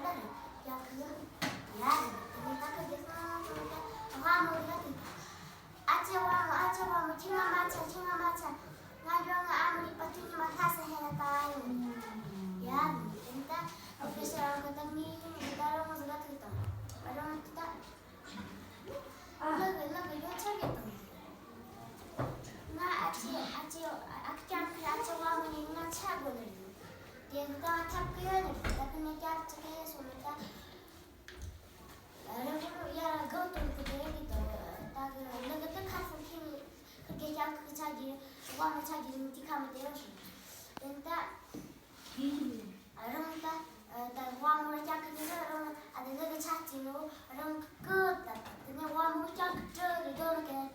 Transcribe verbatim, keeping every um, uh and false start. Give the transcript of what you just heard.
ཡ་ཁུ་ཡ་རེད། དེ་ནས་ད་ཁུ་དེ་སང་སོང་ད་དབང་མོ་ལ་དེ་ད། ཨ་ཅེ་དབང་མོ། ཨ་ཅེ་དབང་མོ། ཁྱི་ང་མ་ཆ། ཁྱི་ང་མ་ཆ། ང་འགྲོ། ང་ཨ་མ་རིག་པ་ཐུག་ཉི་མ་ལྷ་ས་ཧེ་ན་ད་ཡོང་། ཡ་དེ་ནས་ད་ཨོ་ཁེ་ཤ་རང་ཁུ་ད་ངའི་ད་རང་མོ་ཟིག་ལ་ཐུག་དང་རང་ད། ལག་གི་ལག་གི་ཡོ་ཆ་གི་དང་། ང་ཨ་ཅེ་ཨ་ཅེ་ཨ་ཁུ་ཀྱང་ཁུ་ཨ་ཅེ་དབང་མོ་ནི་ང་ཆ་དགོས་ནི་རེད། དེ་ད་ཐབས་གི་ཡོད་ནི་རེད། ད་ཁུ་ནི་སྐྱབས་ཅིག་གི་སོང་ནི་ད། རི་བོ་ཡར་སྒང་དུ་གི་དེ་རེད་དོ། ད་གི་ལག་གི་ད་ཁ་སང་ཁེ་ནི་ཁུ་གི་ཀྱང་ཁུ་ཆ་གི་དབང་མོ་ཆ་གི་ནི་དེ་ཁ་མི་དེ་རོ་ཞིག་དེ་ད། རང་ད་ད་དབང་མོ་ལ་སྐྱག་གི་དེ་ནི་རང་ཨ་དེ་ལ་གི་ཆ་ཅི་ནོ་རང་གི་ད་ད་དེ་ནི་དབང་མོ་སྐྱག་གི་དྲི་རེ་དོ་ནི་གི་